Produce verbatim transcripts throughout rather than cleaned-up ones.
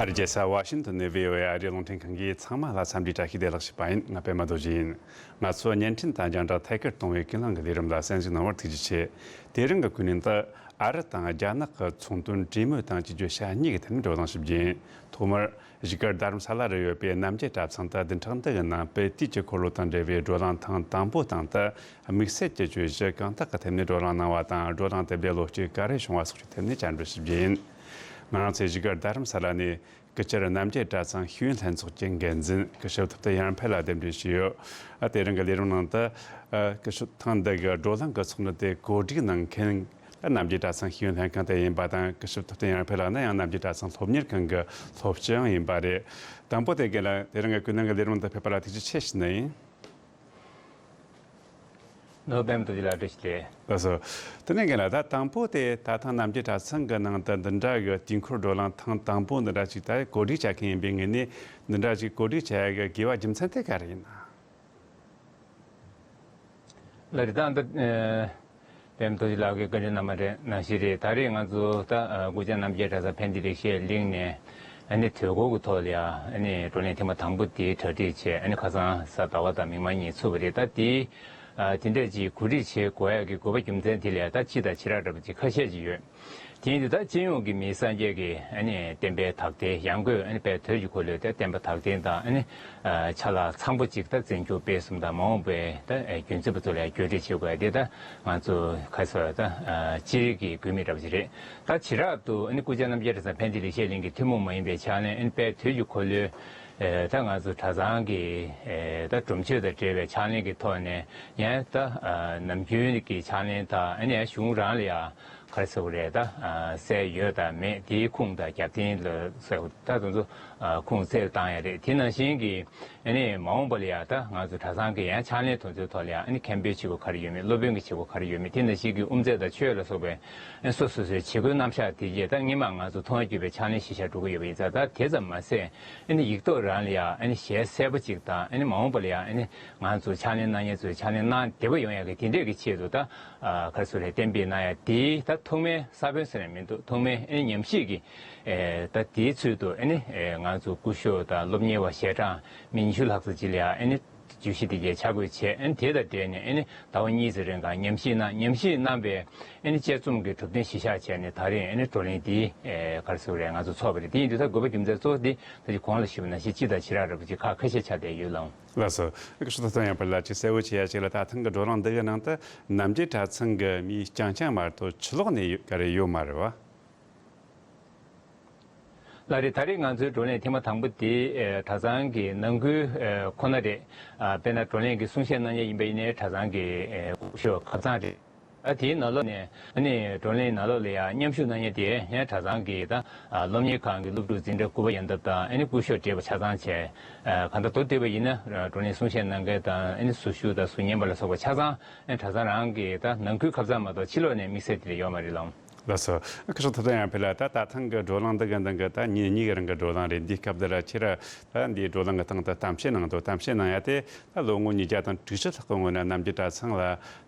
ཨ་རིའི་རྒྱལ་ས་ཝ་ཤིང་ཏོན་ནས་བྷི་ཨོ་ཨེ་ཨ་རིའི་རླུང་འཕྲིན་ཁང་གིས་ཚང་མ་ལ་འཚམས་འདྲིའི་བཀྲ་ཤིས་བདེ་ལེགས་ཞུས་པ་ཡིན། ང་པད་མ་རྡོ་རྗེ་ཡིན། ང་ཚོ་བརྙན་འཕྲིན་དང་རྒྱང་བསྒྲགས་ཐད་ཀར་གཏོང་བའི་ཀུན་གླེང་གི་ལས་རིམ་ལ་གསན་གཟིགས་གནང་བར་ཐུགས་རྗེ་ཆེ། དེ་རིང་གི་ཀུན་གླེང་དུ། ཨ་རི་དང་རྒྱ་ནག་གི་ཚོང་དོན་གྲོས་མོལ་དང་བཅས་རྒྱུ་ཞྭ་གཉིས་ཀྱི་ཐད་ནས་བགྲོ་གླེང་ཞིབ་རྒྱས་ཡིན། ཐོག་མར་བཞུགས་སྒར་རྡ་རམ་ས་ལ་རུ་ཡོད་པའི་རྣམ་རྒྱལ་གྲྭ་ཚང་དུ་བདུན་ཕྲག་འདི་གི་ནང་དཔལ་དུས་ཀྱི་འཁོར་ལོ་དང་འབྲེལ་བའི་བགྲོ་གླེང་ཐེངས་དང་པོ་སྟེང་དུ། དམིགས་བསལ་གྱི་བརྗོད་གཞི་གང་དག་གི་ཐད་ནས་བགྲོ་གླེང་གནང་བ་དང་། བགྲོ་གླེང་དེ་འདྲའི་ལོ་རྒྱུས་ག་རེ་བྱུང་བ་སོགས་ཀྱི་ཐད་ནས་བཅར་འདྲི་ཞིབ་རྒྱས་ཡིན། ང་རང་ཚོའི་བཞུགས་སྒར་རྡ་རམ་ས་ལ་ནས་སྐུ་བཅར་རྣམ་རྒྱལ་གྲྭ་ཚང་ཤེས་ཡོན་ལྷན་ཚོགས་ཀྱི་འགན་འཛིན་སྐུ་ཞབས་ཐུབ་བསྟན་ཡར་འཕེལ་ལ་གདན་འདྲེན་ཞུས་ཡོད། ཨ། དེ་རིང་གི་ལས་རིམ་ནང་དུ། ཨ། སྐུ་ཞབས་ཐེངས་འདི་གི་བགྲོ་གླེང་གི་ཚོགས་འདུ་དེ་གོ་སྒྲིག་གནང་མཁན་རྣམ་རྒྱལ་གྲྭ་ཚང་ཤེས་ཡོན་ལྷན་ཁང་དེ་ཡིན་པ་དང་། སྐུ་ཞབས་ཐུབ་བསྟན་ཡར་འཕེལ་ལགས་ནི་ཡང་རྣམ་རྒྱལ་གྲྭ་ཚང་སློབ་གཉེར་ཁང་གི་སློབ་སྤྱི་ཡང་ཡིན་པ་རེད། དང་པོ་དེ་རྒན་ལགས། དེ་རིང་གི་ཀུན་གླེང་གི་ལས་རིམ་དུ་ཕེབས་པ་ལ་ཐུགས་རྗེ་ཆེ་ཞུ་ནི་ཡིན། ནོར་བུ་པད་མ་རྡོ་རྗེ་ལགས་བཀྲ་ཤིས་བདེ་ལེགས། ལགས་སོ། དེ་ནས་རྒན་ལགས། ད་དང་པོ་དེ་ད་ཐེངས་རྣམ་རྒྱལ་གྲྭ་ཚང་གི་ནང་དུ་འདི་འདྲ་གི་དུས་འཁོར་བགྲོ་གླེང་ཐེངས་དང་པོ་འདི་འདྲ་ཅིག་ད་གོ་སྒྲིག་བྱ་མཁན་ཡིན་པའི་ངོས་ནས། འདི་འདྲ་ཅིག་གོ་སྒྲིག་བྱ་ཡ་གི་དགོས་པ་རྒྱུ་མཚན་དེ་ག་རེ་ཡིན་ན། ལགས་རེད། ད་འདི། ཨ། པད་མ་རྡོ་རྗེ་ལགས་ཀྱིས་བཀའ་འདྲི་གནང་བ་རེད། ནང་བཞིན་རེད། ད་རེས་ང་ཚོ་ད། ཨ། སྐུ་བཅར་རྣམ་རྒྱལ་གྲྭ་ཚང་ཕན་བདེ་ལེགས་བཤད་གླིང་ནས། ཨ་ནི་དུས་འཁོར་གྱི་ཐོག་ལ་ཡ། ཨ་ནི་བགྲོ་གླེང་ཐེངས་མ་དང་པོ་དེའི་གྲ་སྒྲིག་བྱས། ཨ་ནི་ཁ་སང་གཟའ་ཟླ་བ་དང་མིག་དམར་གཉིས་ཚུགས་པ་རེད། ད་དེ། ཨ། དེ་འདྲ་ཅིག་གོ་སྒྲིག་བྱེད་དགོས་ཡ་གི་དགོས་པ་རྒྱུ་མཚན་དེ་ལ་ཡ། ད་སྤྱི་དང་བྱེ་བྲག་འདྲ་པོ་ཅིག་ཁ་ཤས་ཅིག་ཡོད། དེ་ཡིན་དུས་ད་སྤྱི་ཡོངས་ཀྱི་མིའི་སངས་རྒྱས་ཀྱི། ཨ་ནི་བསྟན་པའི་དག་ལྡན་ཡང་སྒོས། ཨ་ནི་དཔལ་དུས་ཀྱི་འཁོར་ལོའི་ད་བསྟན་པ་དག་ལྡན་དང་། ཨ་ནི། ཨ། ཆ་ལག་ཚང་པོ་ཅིག་ད་འཛིན་སྐྱོང་སྤེལ་གསུམ་དང་། མ་འོངས་པའི་ད། ཨ། རྒྱུན་འཛིན་པ་ཚོ་ལ་བརྒྱུད་སྤྲོད་བྱེད་དགོས་ཡ་དེ། ད་ང་ཚོ་ག་ཟེར། ད། ཨ། སྤྱིར་གྱི་དགོས་དམིགས་འདྲ་པོ་ཅིག་རེད། ད་བྱེ་བྲག་ཏུ། ཨ་ནི་སྐུ་བཅར་རྣམ་རྒྱལ་གྲྭ་ཚང་ཕན་བདེ་ལེགས་བཤད་གླིང་གི་ཐུན་མོང་མ་ཡིན་པའི་ཕྱག་ལེན། ཨ་ནི་དཔལ་དུས་ཀྱི་འཁོར་ལོའི། ཨ། ད་ང་ཚོ་གྲྭ་ཚང་གི། ཨ། ད་སྒྲུབ་མཆོད་དང་འབྲེལ་བའི་ཕྱག་ལེན་གྱི་ཐོག་ནས་ཡང་ད། ཨ། ནམ་རྒྱུན་གྱི་ཕྱག་ལེན་དང་། ཨ་ནི་གཞུང་རང་ལ་ཡ། ག་རེ་ཟེར་དགོས་རེད། ད། ཨ། གསལ་ཡོད་དང་མེད། དེའི་ཁུངས་དང་རྒྱབ་རྟེན་ལ་སོགས། ད་དེ་ཚོ། ཨ། ཁུངས་བཙན་བཏང་ཡ་རེད། དེ་ནང་བཞིན་གྱི། ཨ་ནི་མ་འོངས་པ་ལ་ཡ། ད་ང་ཚོ་གྲྭ་ཚང་གི་ཡང་ཕྱག་ལེན་དེ་ཚོའི་ཐོག་ལ་ཡ། ཨ་ནི་མཁན་པོའི་བྱེད་སྒོ་ག་རེ་ཡོད་མེད། སློབ་དཔོན་གྱི་བྱེད་སྒོ་ག་རེ་ཡོད་མེད། དེ་ནང་བཞིན་གྱི་དབུ་མཛད་དང་ཆོས་ལ་སོགས་པའི། ཨ། སོ་སོ་སོའི་བྱེད་སྒོའི་རྣམ་གཞག་དེ་རྗེས་ད་སྔོན་མ་ང་ཚོ་མཐོང་བརྒྱུད་པའི་ཕྱག་ལེན་གཞིར་བཞག་འགྲོ་གི་ཡོད་པ་ཡིན་ཙང་། ད་དེ་ཙམ་མ་ཟད། ཨ་ནི་ཡིག་ཐོག་རང་ལ་ཡ། ཨ་ནི་ཞལ་གསལ་པོ་ཅིག་དང་། ཨ་ནི་མ་འོངས་པ་ལ་ཡ། ཨ་ནི་ང་ཚོ་ཕྱག་ལེན་གནང་མཁན་ཚོས་ཕྱག་ལེན་གནང་བདེ་པོ་ཡོང་ཡ་གི་དེ་འདྲས་ཀྱི་ཆེད་དུ། ད། ཨ། ག་རེ་ཟེར་རེད། གཏན་འབེབས་གནང་ཡ་དེ་ད་ཐོག་མའི་ས་བོན་ཟེར་ནས་མི་འདུག། ཐོག་མའི། ཨ་ནི་ཉམས་ཞིབ་ཀྱི། ཨེ། ད་དེའི་ཚུལ་དུ། ཨ་ནི། ཨེ། ང་ཚོ་སྐུ་ཞབས་དང་སློབ་གཉེར་བ་ཞལ་གྲངས་མི་ཉི་ཤུ་ལྷག་ཙམ་ཅིག་ལ་ཡ། ཨ་ནི་བརྗོད་གཞི་དེ་གའི་ཆ་བགོས་བྱས། ཨ་ནི་དེ་དང་འབྲེལ་ནས། ཨ་ནི་ཟླ་བ་གཉིས་ཙམ་རིང་ག་ཉམས་ཞིབ་གནང་། ཉམས་ཞིབ་གནང་བའི། ཨ་ནི་དཔྱད་རྩོམ་གྱི་གྲུབ་དོན་གཞིར་བཞག་བྱས་ནས། ད་རེས། ཨ་ནི་བགྲོ་གླེང་འདི། ཨེ། ག་རེ་ཟེར་དགོས་རེད། ང་ཚོ་ཚོགས་པ་རེད། དེ་ཡིན་དུས་ད་དགོས་པ་རྒྱུ་མཚན་གཙོ་བོ་འདི་ད་ཅི་གོང་ལ་ཞུས་པ་ནང་བཞིན་སྤྱི་དང་བྱེ་བྲག་འདྲ་པོ་ཅིག་ཁག་ཁ་ཤས་ཆགས་བསྡད་ཡོད་ལགས། ལགས་སོ། སྐུ་ཞབས་ཐུབ་བསྟན་ཡར་འཕེལ་ལགས། ཅིག་གསལ་བོ་བྱེད་ཡ་ཅིག་ལ། ད་ཐེངས་ཀྱི་བགྲོ་གླེང་འདི་གའི་ནང་དུ་རྣམ་རྒྱལ་གྲྭ་ཚང་གི་མི་རྐྱང་རྐྱང་མ་གཏོགས་ཕྱི་ལོགས་ནས་ཡོད། ག་རེ་ཡོད་མ་རེད་བ། ལགས་རེད། ད་རེས་ང་ཚོའི་བགྲོ་གླེང་ཐེངས་མ་དང་པོ་དེ། ཨེ། གྲྭ་ཚང་གི་ནང་ཁུལ། ཨེ། ཁོ་ན་རེད། ཨ། དཔེར་ན་བགྲོ་གླེང་གི་གསུང་བཤད་གནང་མཁན་ཡིན་པ་ཡིན་ནའི་གྲྭ་ཚང་གི། ཨེ། སྐུ་ཞབས་ཁ་ཚང་རེད། ཨ། དེའི་ནང་ལོགས་ནས། ཨ་ནི་བགྲོ་གླེང་ནང་ལོགས་ལ་ཡ་མཉམ་ཞུགས་གནང་མཁན་དེ་ཡང་གྲྭ་ཚང་གི། ད། ཨ། སློབ་གཉེར་ཁང་གི་སློབ་ཕྲུག་འཛིན་གྲྭ་དགུ་པ་ཡན་འདབ་དང་། ཨ་ནི་སྐུ་ཞབས་བགྲེས་པ་ཆ་ཚང་བྱས། ཨ། གང་ལྟར་མདོར་བསྡུས་པ་ཡིན་ན། བགྲོ་གླེང་གསུང་བཤད་གནང་མཁན་དང་། ཨ་ནི་ཟུར་ཞུགས་དང་ཟུར་ཉན་པ་ལ་སོགས་པ་ཆ་ཚང་། ཨ། གྲྭ་ཚང་རང་གི་ད་ནང་ཁུལ་ཁ་ཚང་མ་གཏོགས་ཕྱི་ལོགས་ནས་དམིགས་བསལ་དེ་འདྲ་ཡོད་མ་རེད་ལགས། ལགས་སོ། སྐུ་ཞབས་ཐུབ་བསྟན་ཡར་འཕེལ་ལགས། ད་ད་ཐེངས་ཀྱི་བགྲོ་གླེང་འདི་གི་ནང་གི་ད་ཉིན་གཉིས་ཀྱི་རིང་གི་བགྲོ་གླེང་རེད། འདིའི་སྐབས་འདི་ལ་ཁྱེད་རང་ད་འདིའི་བགྲོ་གླེང་གི་སྟེང་དུ་གཏམ་བཤད་གནང་འདུག། གཏམ་བཤད་གནང་ཡ་དེ་ད་ལོ་ངོ་ཉིས་བརྒྱ་དང་དྲུག་ཅུ་ལྷག་གི་སྔོན་ན་རྣམ་རྒྱལ་གྲྭ་ཚང་ལ་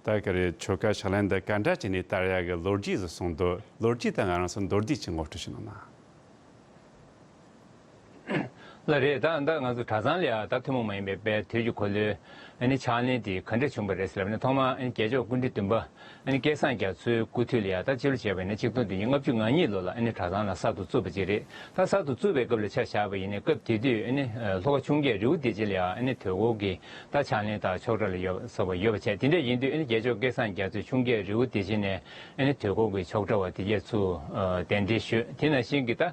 ད་ག་རེ་ཆོ་ག་ཕྱག་ལེན་འདི་ག་འདྲ་བྱས་ནས་དར་ཡ་གི་ལོ་རྒྱུས་ཟིག་གསུངས་འདུག། ལོ་རྒྱུས་དེ་ང་རང་ཚོ་མདོར་བསྡུས་ཅིག་ངོ་སྤྲོད་ཞིག་གནང་ན། ལགས་རེད། ད་ད་ང་ཚོ་གྲྭ་ཚང་ལ་ཡ་ད་ཐུན་མོང་མ་ཡིན་པའི་དཔལ་དུས་ཀྱི་འཁོར་ལོའི། ཨ་ནི་ཕྱག་ལེན་དེ་ག་འདྲ་བྱུང་བ་རེད་ཟེར་ལབ་ན། ཐོག་མར། ཨ་ནི་རྒྱལ་མཆོག་སྐུ་ཕྲེང་བདུན་པ། ཨ་ནི་སྐལ་བཟང་རྒྱ་མཚོའི་སྐུ་དུས་ལ་ཡ། ད་སྤྱི་ལོ་བྱས་པ་ཡིན་ན་ཆིག་སྟོང་བདུན་བརྒྱ་ལྔ་བཅུ་ང་གཉིས་ལོ་ལ། ཨ་ནི་གྲྭ་ཚང་ལ་གསར་དུ་བཙུགས་པ་ཅིག་རེད། ད་གསར་དུ་བཙུགས་པའི་སྐབས་ལ་ཆ་བཞག་པ་ཡིན་ན། སྐབས་དེ་དུས། ཨ་ནི་ལྷོ་ཁ་ཆུ་འགྱེད་རི་བོ་བདེ་ཆེན་ལ་ཡ། ཨ་ནི་དུས་འཁོར་གྱི་ད་ཕྱག་ལེན་དང་ཆོག་གྲྭ་ལ་ཡོད་སོགས་པ་ཡོད་པ་བྱས། དེ་འདྲ་ཡིན་དུས། ཨ་ནི་རྒྱལ་མཆོག་སྐལ་བཟང་རྒྱ་མཚོས་ཆུ་འགྱེད་རི་བོ་བདེ་ཆེན་ནས། ཨ་ནི་དུས་འཁོར་གྱི་ཆོག་གྲྭ་བ་དེ་གྱད་ཚུར། ཨ། གདན་འདྲེན་ཞུས། དེ་ནང་བཞིན་གྱི་ད།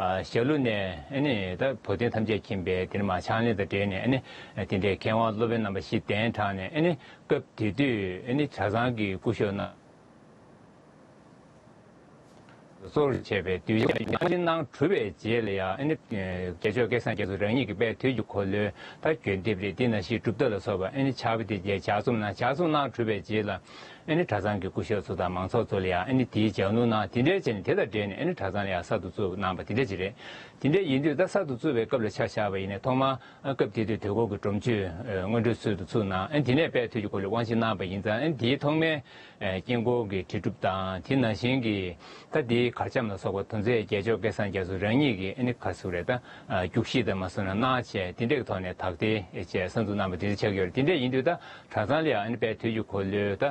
ཨ། ཞྭ་ལུ་ནས། ཨ་ནི་ད་བོ་དོན་ཐམས་ཅད་མཁྱེན་པའི་དེ་ནས་མར་ཕྱག་ལེན་དང་འབྲེལ་ནས། ཨ་ནི་དེ་འདྲའི་མཁས་དབང་སློབ་དཔོན་རྣམ་པ་བཞི་གདན་དྲངས་ནས། ཨ་ནི་སྐབས་དེ་དུས། ཨ་ནི་གྲྭ་ཚང་གི་སྐུ་ཞབས་རྣམས་གཙོར་བྱས་པའི་གདུལ་བྱ་ཉམས་ལེན་གནང་གྲུབ་པའི་རྗེས་ལ་ཡ། ཨ་ནི་རྒྱལ་མཆོག་སྐལ་བཟང་རྒྱ་མཚོ་རང་ཉིད་ཀྱིས་དཔལ་དུས་ཀྱི་འཁོར་ལོའི་ད་འགྱོད་འདེབས་རེད། དེ་ནང་བཞིན་གྲུབ་རྟགས་ལ་སོགས་པ། ཨ་ནི་ཕྱག་དཔེ་དེ་གྱད་ལྗགས་རྩོམ་གནང་། ལྗགས་རྩོམ་གནང་གྲུབ་པའི་རྗེས་ལ། ཨ་ ཨ་ནི་གྲྭ་ཚང་གི་སྐུ་ཞབས་ཚོ་དང་མང་ཚོགས་ཚོ་ལ་ཡང་ཨ་ནི་དེའི་ལྗགས་ལུང་གནང་། དེ་འདྲའི་བྱས་ནས་དེ་དང་འབྲེལ་ནས་ཨ་ནི་གྲྭ་ཚང་ལ་ཡང་གསར་དུ་བཙུགས་གནང་པ་དེ་འདྲ་ཅིག་རེད། དེ་འདྲ་ཡིན་དུས་ད་གསར་དུ་བཙུགས་པའི་སྐབས་ལ་ཆ་བཞག་པ་ཡིན་ན་ཐོག་མར་སྐབས་དེ་དུས་དུས་འཁོར་གྱི་སྒྲོམ་གཞི་སྔོན་འགྲོའི་ཚུལ་དུ་བཙུགས་གནང་། ཨ་ནི་དེ་ནས་དཔལ་དུས་ཀྱི་འཁོར་ལོའི་དབང་ཆེན་གནང་པ་ཡིན་ཙང་། ཨ་ནི་དེའི་ཐོག་མའི་དཀྱིལ་འཁོར་གྱི་དྲིལ་སྒྲུབ་དང་། དེ་ནང་བཞིན་གྱི་ད་དེའི་གར་འཆམ་ལ་སོགས་པ་དོན་ཚན་རྒྱལ་མཆོག་སྐལ་བཟང་རྒྱ་མཚོ་རང་ཉིད་ཀྱིས་ཨ་ནི་ག་རེ་ཟེར་དགོས་རེད། ད་རྒྱུགས་གཞི་དང་མ་སོང་ན་གནང་བྱས་དེ་འདྲའི་ཐོག་ནས་དག་ཐེར་བྱས་གསར་འཛུགས་གནང་པ་དེ་འདྲ་ཆགས་ཀྱི་ཡོད་རེད། དེ་འདྲ་ཡིན་དུས་ད་གྲྭ་ཚང་ལ་ཡང་ཨ་ནི་དཔལ་དུས་ཀྱི་འཁོར་ལོའི་ད་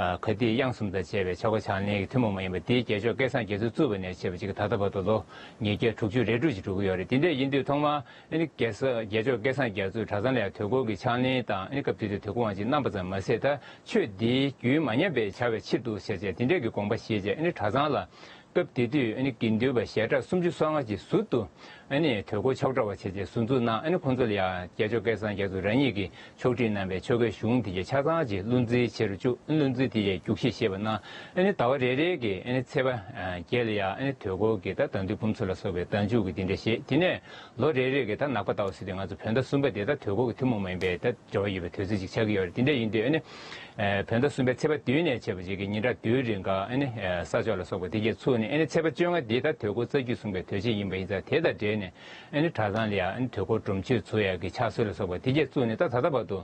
ག་དེ་དབྱངས་གསུམ་དང་བཅས་པའི་ཆོ་ག་ཕྱག་ལེན་གྱི་ཐུན་མོང་མ་ཡིན་པ་དེ་རྒྱལ་མཆོག་སྐལ་བཟང་རྒྱ་མཚོས་བཙུགས་པ་ནས་བྱས་པ་ཅིག་ད་ལྟ་བར་དུ་ལོ་ཉིས་བརྒྱ་དྲུག་ཅུ་རེ་དྲུག་ཅིག་འགྲོ་གི་ཡོད་རེད། དེ་འདྲ་ཡིན་དུས་ཐོག་མར་ཨ་ནི་རྒྱལ་ས་རྒྱལ་མཆོག་སྐལ་བཟང་རྒྱ་མཚོས་གྲྭ་ཚང་ལ་ཡང་དུས་འཁོར་གྱི་ཕྱག་ལེན་དང་། ཨ་ནི་སྐབས་དེ་དུས་དུས་འཁོར་དབང་ཆེན་གནང་པ་ཙམ་མ་ཟད། ད་ཆོས་འདིའི་རྒྱུན་མ་ཉམས་པར་བྱ་བའི་ཕྱིར་དུ་ཞེས་བྱས་དེ་འདྲས་ཀྱི་དགོངས་པ་བཞེས་བྱས། ཨ་ནི་གྲྭ་ཚང་ལ་སྐབས་དེ་དུས་ཨ་ནི་དགེ་འདུན་པ་ཞལ་གྲངས་སུམ་ཅུ་སོ་ལྔ་ཅིག་ཟུར་དུ་ཨ་ནི་དུས་འཁོར་ཆོག་གྲྭ་བ་བྱས་བྱས་ཟུར་འཛུགས་གནང་། ཨ་ནི་ཁོང་ཚོ་ལ་ཡང་རྒྱལ་མཆོག་སྐལ་བཟང་རྒྱ་མཚོ་རང་ཉིད་ཀྱིས་ཕྱོགས་སྒྲིག་གནང་བའི་ཆོ་གའི་གཞུང་དེ་གའི་ཆ་ཚང་ཅིག་བློ་འཛིན་བྱེད་རུ་བཅུག། ཨ་ནི་བློ་འཛིན་དེ་གའི་རྒྱུགས་གཞི་བཞེས་པ་གནང་། ཨ་ནི་ཟླ་བ་རེ་རེ་གི་ཨ་ནི་ཚེས་པ་བརྒྱད་ལ་ཡང་ཨ་ནི་དུས་འཁོར་གྱི་ད་ཟླ་འདུལ་འབུམ་ཚོགས་ལ་སོགས་པའི་ཟླ་མཇུག་གི་དེ་འདྲ་བཞེས། དེ་ནས་ལོ་རེ་རེ་གི་ད་ནག་པ་ཟླ་བ་ཟེར་དུས་ང་ཚོ་བོད་ཟླ་གསུམ་པ་དེ་ད་དུས་འཁོར་གྱི་ཐུན་མོང་མ་ཡིན་པའི་ད་འབྲེལ་བ་ཡོད་པའི་དུས་ཚོད་ཅིག་ཆགས་ཀྱི་ཡོད་རེད། དེ་འདྲ་ཡིན་དུས་ཨ་ནི་བོད་ཟླ་གསུམ་པའི་ཚེས་པ་བདུན་ནས་བྱས་པ་ཅིག་གི་ཉིན་གྲངས་བདུན་རིང་ག་ཨ་ནི་ས་ཕྱོགས་ལ་སོགས་པ་དེ་གས་ཚུགས་ནས། ཨ་ནི་ཚེས་པ་བཅོ་ལྔ་དེ་ད་དུས་འཁོར་རྩ་རྒྱུད་གསུངས་པའི་དུས་ཆེན་ཡིན་པ་ཡིན་ཙང་། དེ་དང་འབྲེལ་ནས་ཨ་ནི་གྲྭ་ཚང་ལ་ཡང་ཨ་ནི་དུས་འཁོར་སྒྲོམ་གཞི་བཙུགས་ཡག་གི་ཕྱག་སྲོལ་ལ་སོགས་པ་དེ་གས་བཙུགས་ནས། ད་ད་ལྟ་བར་དུ་